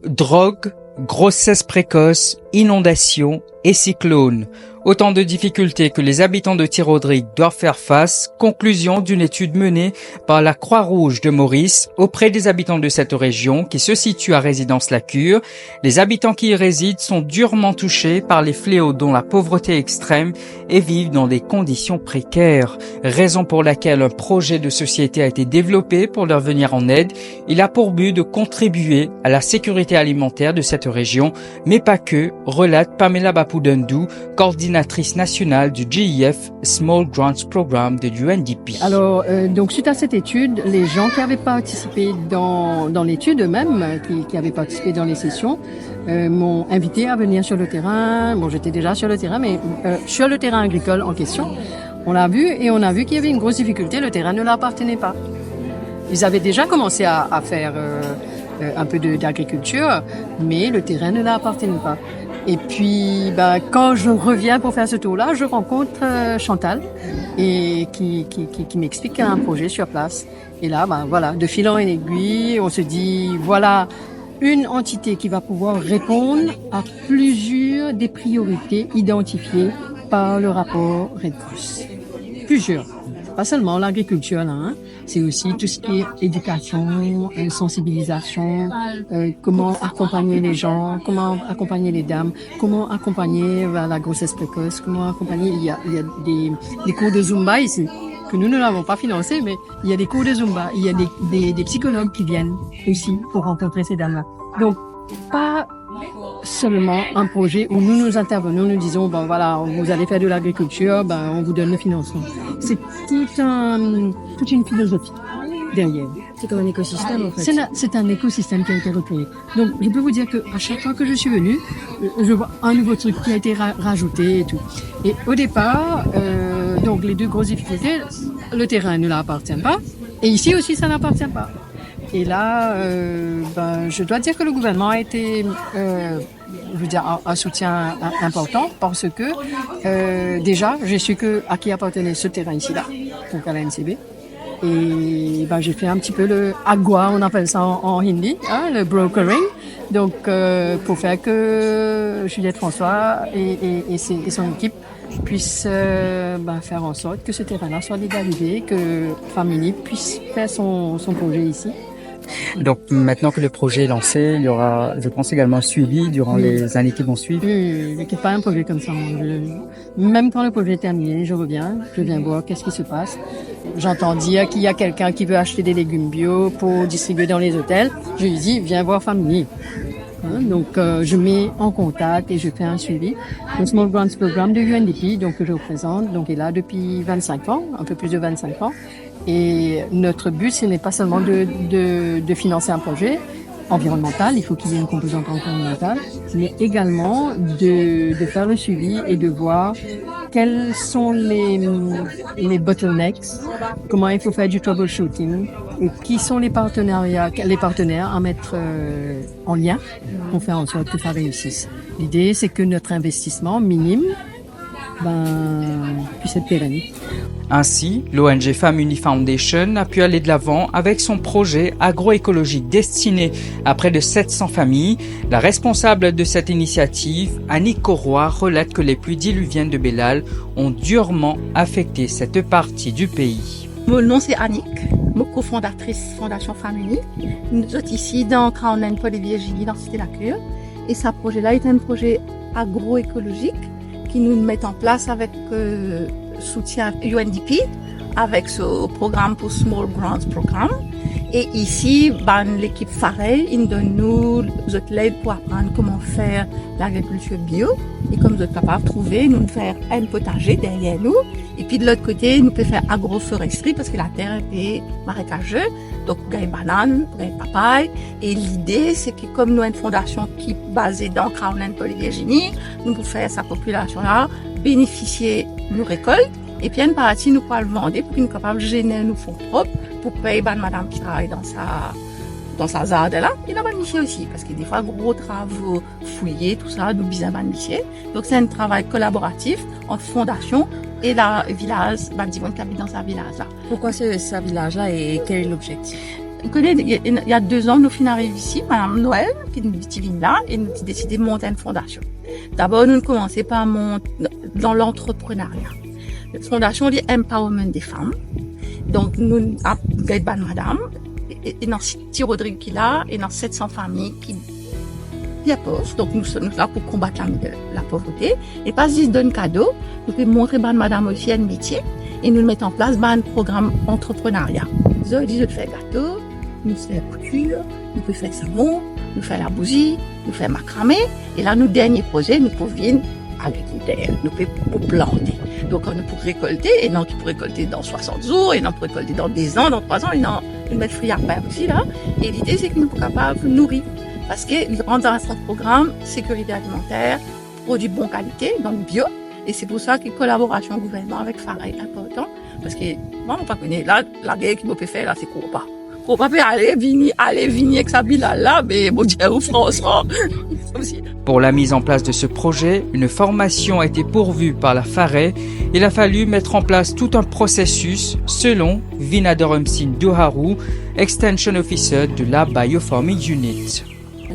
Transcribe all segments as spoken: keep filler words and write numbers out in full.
Drogue, grossesse précoce, inondations et cyclones. Autant de difficultés que les habitants de Ti Rodrig doivent faire face, conclusion d'une étude menée par la Croix-Rouge de Maurice auprès des habitants de cette région qui se situe à Résidence La Cure. Les habitants qui y résident sont durement touchés par les fléaux dont la pauvreté extrême et vivent dans des conditions précaires. Raison pour laquelle un projet de société a été développé pour leur venir en aide. Il a pour but de contribuer à la sécurité alimentaire de cette région, mais pas que, relate Pamela Bapoudendou, coordinatrice nationale du G E F Small Grants Programme de l'U N D P. Alors, euh, donc, suite à cette étude, les gens qui avaient participé dans, dans l'étude eux-mêmes, euh, qui, qui avaient participé dans les sessions, euh, m'ont invité à venir sur le terrain. Bon, j'étais déjà sur le terrain, mais, euh, sur le terrain agricole en question, on l'a vu et on a vu qu'il y avait une grosse difficulté, le terrain ne leur appartenait pas. Ils avaient déjà commencé à, à faire, euh, euh, un peu de, d'agriculture, mais le terrain ne leur appartenait pas. Et puis, bah, quand je reviens pour faire ce tour-là, je rencontre, euh, Chantal et qui, qui, qui, qui m'explique qu'il y a un projet sur place. Et là, bah, voilà, de fil en aiguille, on se dit, voilà une entité qui va pouvoir répondre à plusieurs des priorités identifiées par le rapport Red Cross. Plusieurs. Pas seulement l'agriculture, là, hein. C'est aussi tout ce qui est éducation, euh, sensibilisation, euh, comment accompagner les gens, comment accompagner les dames, comment accompagner, euh, la grossesse précoce, comment accompagner, il y a, il y a des, des cours de Zumba ici, que nous, nous n'avons pas financé, mais il y a des cours de Zumba, il y a des, des, des psychologues qui viennent aussi pour rencontrer ces dames-là. Donc, pas seulement un projet où nous, nous intervenons, nous disons, bon, voilà, vous allez faire de l'agriculture, ben, on vous donne le financement. C'est tout un, toute une philosophie derrière. C'est comme un écosystème, en fait. C'est un, c'est un écosystème qui a été recréé. Donc, je peux vous dire que à chaque fois que je suis venue, euh, je vois un nouveau truc qui a été ra-, rajouté et tout. Et au départ, euh, donc, les deux grosses difficultés, le terrain ne leur appartient pas, et ici aussi, ça n'appartient pas. Et là, euh, ben, je dois dire que le gouvernement a été, euh, je veux dire, un, un soutien im-, important parce que, euh, déjà, j'ai su que à qui appartenait ce terrain ici-là, donc à la N C B. Et ben, j'ai fait un petit peu le agua, on appelle ça en, en hindi, hein, le brokering. Donc, euh, pour faire que Juliette François et, et, et ses, et son équipe puisse, euh, ben, faire en sorte que ce terrain-là soit légalisé, que Famini puisse faire son, son projet ici. Donc maintenant que le projet est lancé, il y aura, je pense, également un suivi durant les années qui vont suivre. Oui, oui, oui, mais qu'il n'y ait pas un projet comme ça, moi, je, même quand le projet est terminé, je reviens, je viens voir qu'est-ce qui se passe. J'entends dire qu'il y a quelqu'un qui veut acheter des légumes bio pour distribuer dans les hôtels. Je lui dis, viens voir Famini. Hein, donc, euh, je mets en contact et je fais un suivi. Le Small Grants Programme de U N D P, donc, que je représente, donc, est là depuis vingt-cinq ans, un peu plus de vingt-cinq ans. Et notre but, ce n'est pas seulement de, de, de financer un projet environnemental, il faut qu'il y ait une composante environnementale, mais également de, de faire le suivi et de voir quels sont les, les bottlenecks, comment il faut faire du troubleshooting, et qui sont les partenariats, les partenaires à mettre, euh, en lien pour faire en sorte que ça réussisse. L'idée, c'est que notre investissement minime, ben, puisse être pérenne. Ainsi, l'O N G Famini Foundation a pu aller de l'avant avec son projet agroécologique destiné à près de sept cents familles. La responsable de cette initiative, Annick Corroy, relate que les pluies diluviennes de Belal ont durement affecté cette partie du pays. Mo nom se Annick, mo kofondatris Fondasyon Famini. Nou sot isi dan Crown Land Paul et Virginie, dan Site Lakur. E sa proze la, se enn proze agroekolozik ki nou met an plas avek, euh, soutien U N D P, avek so program pou Small Grants Program. E isi, bann lekip Farey, inn donn nou zot led pou aprann kouma fer lagrikiltir bio. E kom zot kapav trouve, nou fer enn potaze deryer nou. Epi de lot kote, nou pe fer agroforestri, parski later pe marekaze, donk pou gagn banann, pou gagn papay. E lide, se ki kom nou enn fondasyon ki baze dan Crown Land Paul et Virginie, nou pou fer sa popilasion la benefisie nou rekolt, epi enn parti nou pou al vande pou ki nou kapav zener nou fon prop, pou pey bann madam ki travay dan sa, dan sa zardin la, e dan bann misie osi, parski defwa gro travo fouye, tou sa, nou bizin bann misie. Donk, se enn travay kolaboratif ant fondasyon e la vilaz, bann dimoun ki abit dan sa vilaz la. Pourquoi ce, ce village-là et quel est l'objectif ? Ou kone, il y a, il y a deux ans, nou finn ariv isi, Madam Noël, ki nou ti vinn la, e nou ti deside mont enn fondasion. Dabor, nou koumans par mont dan lantreprenaria. Fondasion, li empowerment de fam. Donk, nou ap gagn bann madam, e, e, ena Ti Rodrig ki la, ena set san fami ki bien pov. Donk, nou, nou la pou konbat la, lapovrete. E pa zis donn kado, nou pe montre bann madam osi enn metie, e nou met an plas bann program antreprenaria. Zot, zot fer gato, nou fer koutir, nou pe fer savon, nou fer labouzi, nou fer makrame, e la, nou dernie proze, nou pou vinn agrikilter, nou pe pou plante. Donk, kan nou pou rekolte, ena ki pou rekolte dan swasant zour, ena pou rekolte dan de zan, dan trwa zan, ena, nou met fri a pin osi la. E lide, se ki nou pou kapav nouri, parski li rant dan sa program sekirite alimanter, prodwi bon kalite, donk bio. E se pou sa ki kolaborasion gouvernman avek Fare inportan, parski mwa, mo pa kone, la, lager ki mo pe fer la, se koupa. Koupa pe ale, vini, ale, vini ek sa bilal la, me mo dir ou fransman, koumsi. Pour la mise en place de ce projet, une formation a été pourvue par la Fare. Il a fallu mettre en place tout un processus, selon Vinadorum Singh Duharu, Extension Officer de la Biofarming Unit.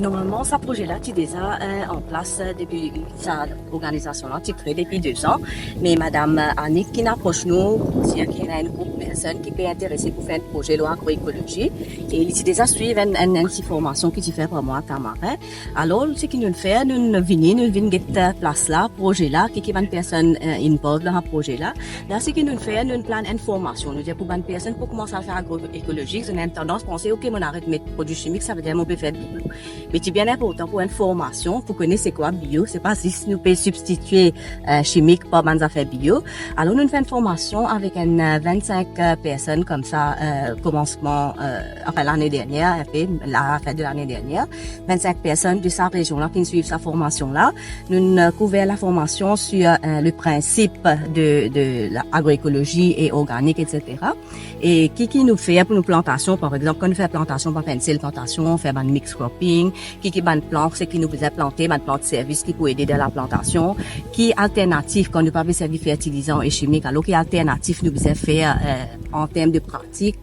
Normalman, sa proze la ti deza, eh, an plas, eh, depi sa organizasion la ti kre depi de zan. Me Madam, eh, Annick ki'nn apros nou, pou dir ki ena enn group personn ki pe interese pou fer enn proze lor agroekolozi. E li ti deza swiv enn, enn, enn ti formasion ki ti fer par mwa Tamarin. Alor, seki nou fer, nou, nou vini, nou vinn get, eh, plas la, proze la, ki, ki bann personn, eh, involve dan sa proze la. La, seki nou fer, nou plan enn formasion. Nou dir pou bann personn pou koumans al fer agroekolozi, zot ena enn tandans panse, "Ok, mo aret met prodwi simik, savedir mo pe fer bio." Me ti bien inportan pou enn formasion, pou kone se kwa bio, se pa zis nou pe sibstitie, eh, simik par bann zafer bio. Alor, nou fer enn formasion avek enn, eh, vinn-sink, eh, personn koumsa, eh, koumansman, eh, anfin, lane dernier, enpe, la fin de lane dernier. Vinn-sink personn de sa rezion la ki'nn swiv sa formasion la. Nou'nn, eh, kouver la formasion sur, eh, le principe de, de la agroekolozi e organik, et cetera. E ki, ki nou fer pou nou plantasion, par exanp, kan nou fer plantasion, pa fer enn sel plantasion, fer bann mix cropping, ki, ki bann plant, seki nou bizin plante, bann plant servis ki pou ede dan la plantasion, ki alternatif, kan nou pa pe servi fertilizan e simik, alor ki alternatif nou bizin fer, eh, an term de pratik,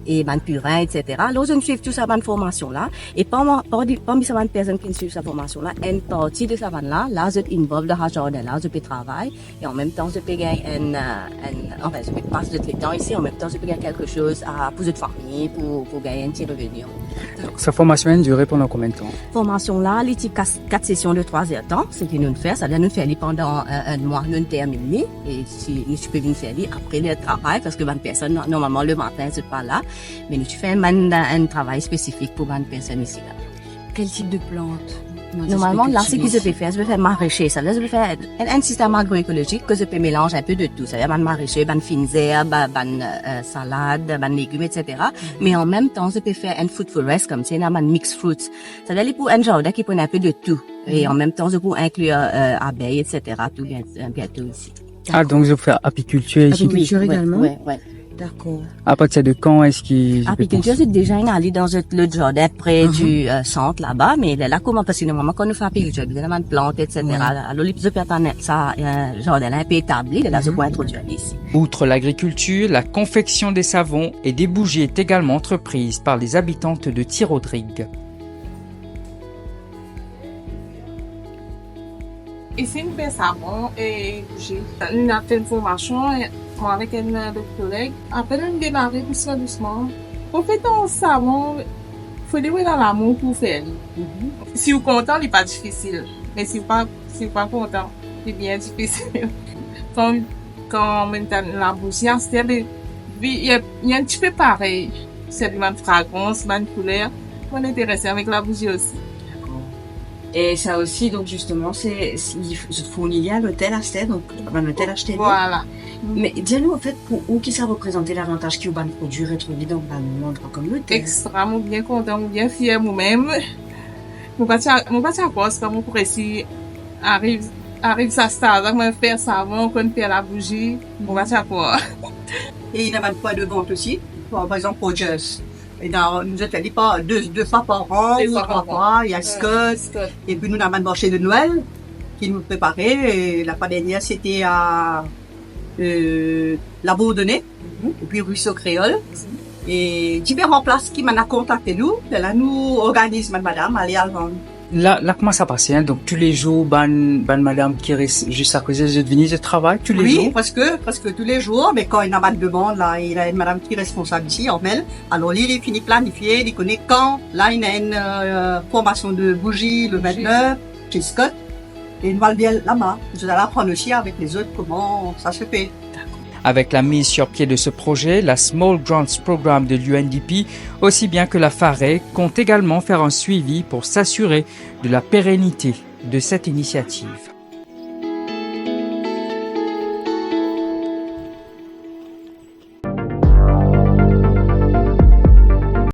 e bann pirin, et cetera. Alor, zot swiv tou sa bann formasion la, e parmi, parmi, parmi sa bann personn ki'nn swiv sa formasion la, enn parti de sa bann la, la, zot involve dan sa zardin la, zot pe travay, e an mem tan, zot pe gagn enn, eh, enn, anfin, zot pe pas zot letan isi, an mem tan, zot pe gagn kelke soz a, pou zot fami, pou, pou gagn enn ti reveni. Donk, sa formasion la inn dire pandan konbien de tan? Formasion la, li ti kas-, kat sesion de trwa zertan, seki nou'nn fer, savedir nou fer li pandan, eh, enn mwa, nou'nn terminn li, e si nou ti pe vinn fer li apre ler travay, parski bann personn, no-, normalman, lematin, zot pa la, me nou ti fer enn, enn travay spesifik pou bann personn isi la. Kel tip de plant? Normalman, la, seki zot pe fer, zot pe fer marese, savedir zot pe fer enn, enn sistem agroekolozik, ke zot pe melanz enpe de tou, savedir bann marese, bann finn zerb, bann, eh, salad, bann legim, et cetera. Me an mem tan, zot pe fer enn fruit forest, koumsi ena bann mix fruits. Savedir li pou enn zardin ki pou ena enpe de tou. E an mem tan, zot pou inklir, eh, abey, et cetera, tou bien, eh, biento isi. Ah, donk zot fer apikiltir isi? Apikiltir egalman? Wi, wi, wi. Dakor. A partir de kan eski zot pe... Apikiltir, se deza inn ale dan zot lot zardin pre di, eh, sant laba, me lerla kouma, parski normalman, kan nou fer apikiltir, bizin bann plant, et cetera. Wi. Alor, li, zot pe atann sa, eh, zardin la inpe etabli, lerla zot pou introdwir li isi. Outre l'agriculture, la confection des savons et des bougies est également entreprise par les habitantes de Ti Rodrig. Isi nou fer savon e bouzi. Nou ena fer enn formasion, e, mwa avek enn, eh, lot koleg. Apre nou demare dousman, dousman. Pou fer enn savon, fode ou ena lamour pou fer li. Si ou kontan, li pa difisil. Me si ou pa, si ou pa kontan, li bien difisil. Kan, kan mem dan labouzi, aster, li, li, li, li enn tipe parey. Servi bann fragrans, bann kouler. Mo interese avek labouzi osi. Dakor. E sa osi, donk, zisteman, se, se, li, zot fourni li a lotel aster, donk, bann lotel aste li. Vwala. Me dir nou, anfet, pou ou, ki sa reprezant lavantaz ki ou bann prodwi retrouve dan bann landrwa kom lotel? Extra, mo bien kontan, mo bien fier mo mem. Mo pa ti a, mo pa ti a krwar kan mo pou resi ariv, ariv sa stad la, mo fer savon, konn fer labouzi, mo pa ti a krwar. E ena bann pwin de vant osi, par, par exanp, Rogers. Ena, nou fer li par de, de fwa par an, de fwa par an, trwa fwa, ena Scott, epi nou ena bann marse de Nwel ki nou prepare. E lafwa dernier, sete a, eh, Labourdonnais, epi Ruisseau Créole. e diferan plas ki bann la kontakte nou, lerla nou organiz bann madam ale al vann. La, la kouma sa pase, hein? Donk toulezour bann, bann madam ki res zis akote zot vini, zot travay toulezour? Wi, preske, preske toulezour, me kan ena bann demann la, ena enn madam ki responsab isi, Armel, alor li, li fini planifie, li kone kan, la ena enn euh, formasion de bouzi le vintnef, Scott, e nou al vinn laba, nou al aprann osi avek lezot kouma sa se fer. Avec la mise sur pied de ce projet, la Small Grants Programme de l'U N D P, aussi bien que la FARE, compte également faire un suivi pour s'assurer de la pérennité de cette initiative.